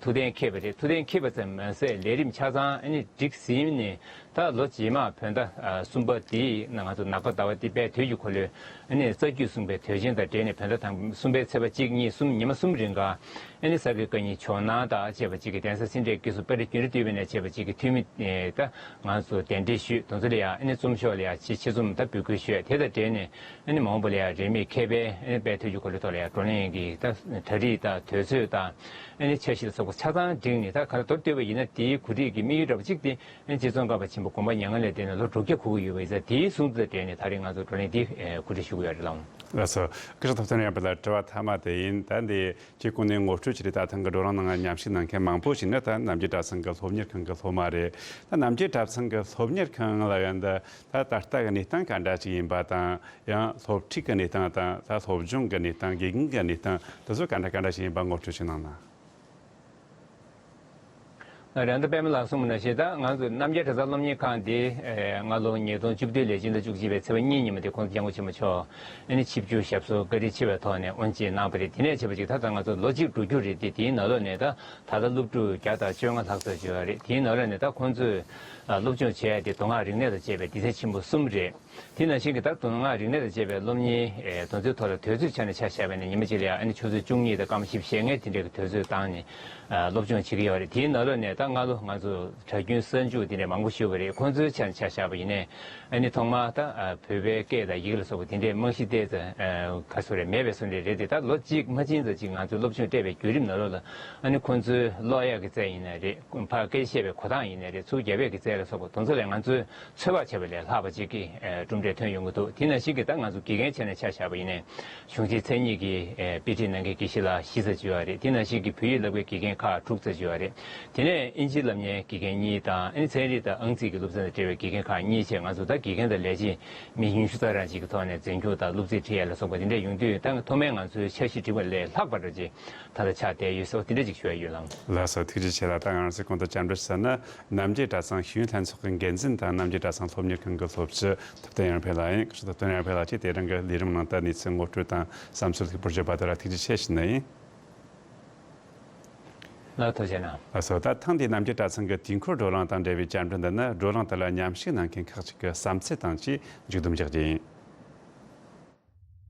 ཐུགས་གཏན་འཁེལ་བ་རེད། ཐུགས་གཏན་འཁེལ་བ་ཙམ་མ་ཟད་ལས་རིམ་ཆ་ཚང་ཨ་ནི་སྒྲིག་ཟིན་ནས་ད་ལོ་རྗེས་མ་བོད་ཟླ་གསུམ་པ་དེའི་ནང་ང་ཚོ་ནག་པ་ཟླ་བ་དེ་དཔལ་དུས་ཀྱི་འཁོར་ལོའི་ཨ་ནི་རྩ་རྒྱུད་གསུངས་པའི་དུས་ཆེན་དང་འབྲེལ་ནས་བོད་ཟླ་དང་གསུམ་པའི་ཚེས་པ་གཅིག་གཉིས་གསུམ་ཉི་མ་གསུམ་རིང་ག་ཨ་ནི་ས་དགེ་བཀའ་རྙིང་ཇོ་ནང་དང་བཅས་པ་གཅིག་གི་གདན་ས་སེ་འབྲས་དགེ་གསུམ་དཔལ་ལྡན་རྒྱུན་རིང་བསྟུད་པའི་ནས་བཅས་པ་གཅིག་གི་འཐུས་མི་ད་ང་ཚོ་གདན་འདྲེན་ཞུས། དེ་ཚོ་ལ་ཡང་ཨ་ནི་གཙོ་མཆོག་ལ་ཡང་ཆེ་ཆེད་རྩོམ་ད་འབོད་སྐུལ་ཞུས། དེ་དང་འབྲེལ་ནས་ཨ་ནི་མ་འོངས་པ་ལ་ཡང་རིས་མེད་མཁས་པའི་ཨ་ནི་དཔལ་དུས་ཀྱི་འཁོར་ལོའི་ཐོག་ལ་ཡང་བགྲོ་གླེང་གི་ད་གྲ་སྒྲིག་དང་དུས་ཚོད་དང་ཨ་ནི་འཆར་གཞི་ལ་སོགས་པ་ཆ་ཚང་བསྒྲིགས་ནས་ད་ག་ལ་མདོར་བསྡུས་པ་ཡིན་ན་དེའི་གོ་སྒྲིག་གི་དམིགས་ཡུལ་འདྲ་པོ་གཅིག་དེ་ཨ་ནི་རྗེ་ཙོང་ཁ་པ་ཆེན་པོ་དགོངས་པ་མྱ་ངན་ལས་འདས་ནས་ལོ་དྲུག་བརྒྱ་འཁོར་གྱི་ཡོད་པ་ཡིན་ཙང་དེའི་གསུང་ཚུལ་དང་འབྲེལ་ནས་ད་རེས་ང་ཚོ་བགྲོ་གླེང་འདི་གོ་སྒྲིག་ཞུ་གི་ཡོད་རེད་ལགས། ལགས་སོ། སྐུ་ཞབས་ཐུབ་བསྟན་རབ་འཕེལ་ལགས། དྲི་བ་མཐའ་མ་དེ་ཡིན། ད་འདི་ཁྱེད་གོང་ནས་ངོ་སྤྲོད་བྱས་རེད། ད་ཐེངས་ཀྱི་བགྲོ་གླེང་ནང་མཉམ་ཞུགས་གནང་མཁན་མང་པོ་ཞིག་ནི་ད་རྣམ་རྒྱལ་གྲྭ་ཚང་གི་སློབ་གཉེར་ཁང་གི་སློབ་མ་རེད། ད་རྣམ་རྒྱལ་གྲྭ་ཚང་གི་སློབ་གཉེར་ཁང་ལ་ཡོད་འདི་ད་ད་ལྟ་གི་གནས་སྟངས་ག་འདྲ་ཞིག་ཡིན་པ་དང་། ཡང་སློབ་ཁྲིད་ཀྱི་གནས་སྟངས་དང་ད་སློབ་སྦྱོང་གི་གནས་སྟངས། དགེ་རྒན་གྱི་གནས་སྟངས་དེ་ཚོ་ག་འདྲ་ག་འདྲ་ཞིག་ཡིན་པ་ངོ་སྤྲོད་ཅིག་གནང་ན། རེད། ད་པད་མ་ལགས་གསུངས་པ་ནང་བཞིན་ད་ང་ཚོ་རྣམ་རྒྱལ་གྲྭ་ཚང་སློབ་གཉེར་ཁང་འདི་ཨེ་སྔ་ལོ་ཉིས་སྟོང་བཅུ་བདུན་ལོའི་སྤྱི་ཟླ་བཅུ་གཅིག་པའི་ཚེས་པ་གཉིས་ཉིན་མོ་དེ་༸གོང་ས་༸སྐྱབས་མགོན་ཆེན་པོ་མཆོག་ཨ་ནི་ཆིབས་བསྒྱུར་ཞབས་སོར་བཀའ་དྲིན་ཆེ་བའི་ཐོག་ནས་དབུ་འབྱེད་གནང་བ་རེད། དེ་ནས་བྱས་པ་ཅིག་ད་ལྟ་ང་ཚོ་ལོ་གཅིག་འགྲོ་རྒྱུ་རེད་དེ། དེའི་ནང་ལོགས་ནས་ད་ད་ལྟ་སློབ་ཕྲུག་བརྒྱ་དང་བཅོ་ལྔ་ལྷག་ཙམ་ཡོད་རེད། དེའི་ནང་ལོགས་ནས་ད་ཁོང་ཚོས་ཨ་སློབ་སྦྱོང་བྱས་ཏེ་མདོ་སྔགས་རིག་གནས་དང་བཅས་པའི་སྡེ་ཚན་ཆེན་པོ་གསུམ་རེད། དེ་ནང་བཞིན་གྱི་ད་མདོ་སྔགས་རིག་གནས་དང་བཅས་པའི་སློབ་གཉེར་ཨེ་དེ་ཚོའི་ཐོག་ལ་དུས་ཚོད་ཆ་ནས་ཆ་བཞག་པ་ཡིན་ན་ཉི་མ་གཅིག་ལ་ཡང་ཨ་ནི་ཆུ་ཚོད་བཅུ་གཉིས་དང་སྐར་མ་བཞི་བཅུ་ཞེ་ལྔ་དེ་འདྲའི་གི་དུས་ཚོད་བཏང་ནས་ཨ་སློབ་སྦྱོང་བྱེད་ཀྱི་ཡོད་རེད། དེའི་ནང་ལོགས་ནས་ད་སྔ་ལོ་ང་ཚོ་གྲྭ་རྒྱུན་གསར་འཇུག་དེ་འདྲའི་མང་པོ་ཞུགས་པ་རེད། ཁོང་ཚོའི་ཆ་ནས་ཆ་བཞག་པ་ཡིན་ནའི་ཨ་ནི་ཐོག་མར་ད་ཨ་བོད་པའི་སྐད་དང་ཡི་གེ་ལ་སོགས་པ་དེ་འདྲའི་རྨང་གཞི་ཏོག་ཙམ་ཨ་ག་ཚོད་རེད་མེད་པའི་བཟོ་འདྲ་རེད་དེ། ད་ལོ་གཅིག་མ་ཕྱིན་ཙམ་ཅིག་ང་ཚོའི་སློབ་སྦྱོང་སྤྲད་པའི་བརྒྱུད་རིམ་ནང་ལོགས་ལ་ཨ་ནི་ཁོང་ཚོའི་ཀློག་ཡག་གི་རྩལ་ཡིན་ནའི་རེད། ཕར་སྐད་ཆ་བཤད་པའི་གོ་སྟངས་ཡིན་ནའི་རེད། ཚུར་རྒྱབ་ཡག་གི་རྩལ་ལ་སོགས་པ་དེ་ཚོ་ལས་ང་ཚོའི་ཚོད་དཔག་བྱས་པ་ལས་ལྷག་པ་ཅིག་གི་ཨ་གྲུབ་འབྲས་ཐོན་ཡོང་གི་འདུག་དེ་ནང་བཞིན་གྱི་ད་ང་ཚོ་དགེ་རྒན་ཆ་ནས་ཆ་བཞག་པ་ཡིན་ནའི་གཞུང་ཆེན་མཚན་ཉིད་ཀྱི་ཨ་དཔེ་ཁྲིད་གནང་མཁན་དགེ་བཤེས་ལགས་བཞི་ཙམ་ཅིག་ཡོད་རེད། དེ་ནང་བཞིན་གྱི་བོད་ཡིག་བསླབ་མཁན་དགེ་རྒན་ཁག་དྲུག་ཙམ་ཅིག་ཡོད་རེད། དེ་ནས་ཨིན་ཇི་བསླབ་མཁན་དགེ་རྒན་གཉིས་དང་ཨ་ནི་ཚན་རིག་དང་ཨང་རྩིས་ཀྱི་སློབ་ཚན་དང་འབྲེལ་བའི་དགེ་རྒན་ཁག་གཉིས་བཅས་ང་ཚོ་ད་དགེ་རྒན་དང་ལས་བྱེད་མི་ཉི་ཤུ་རྩ་གྲངས་ཅིག་གི་ཐོག་ནས་འཛིན་སྐྱོང་དང་སློབ་ཚན་ཁྲིད་ཡ་ལ་སོགས་པ་དེ་འདྲ་ཡོང་དུས་ད་ཐོག་མའི་ང་ཚོའི་འཆར་གཞི་བསྒྲིགས་པ་ལས་ལྷག་པ་འདྲ་ཅིག་ད་ལྟ་ཆགས་བསྡད་ཡོད་ཟེར་བ་དེ་འདྲ་ཅིག་ཞུ་ཡ་ཡོད་ལགས། ལགས་སོ། ཐུགས་རྗེ་ཆེ་ལགས། ད་ང་རང་ཚོས་གོང་དུ་བཅར་འདྲི་ཞུས་ན་རྣམ་རྒྱལ་གྲྭ་ཚང་ཤེས་ཡོན་ལྷན་ཚོགས་ཀྱི་འགན་འཛིན་དང་རྣམ་རྒྱལ་གྲྭ་ཚང་སློབ་གཉེར་ཁང་གི་སློབ་སྤྱི་ཐུབ་བསྟན་ཡར་འཕེལ་ལགས་ཡིན། སྐུ་ཞབས་ཐུབ་བསྟན་ཡར་འཕེལ་ལགས་ཀྱིས་དེ་རིང་གི་ལས་རིམ་ནང་དུ་གནས་ཚུལ་ངོ་སྤྲོད་དང་བསམ་ཚུལ་ལྷུག་པོར་བརྗོད་པ་དེ་ལ་ཐུགས་རྗེ་ཆེ་ཞུ་ནི་ཡིན། ལགས་ཐུགས་རྗེ་གནང་། ལགས་སོ། ད་ཐེངས་འདིའི་རྣམ་རྒྱལ་གྲྭ་ཚང་གི་དུས་འཁོར་བགྲོ་གླེང་དང་འབྲེལ་བའི་བཅར་འདྲི་འདི་ནི་བགྲོ་གླེང་དེ་ལ་མཉམ་ཞུགས་གནང་མཁན་ཁག་ཅིག་གི་བསམ་ཚུལ་དང་བཅས་མཇུག་བསྡོམས་རྒྱག་རྒྱུ་ཡིན།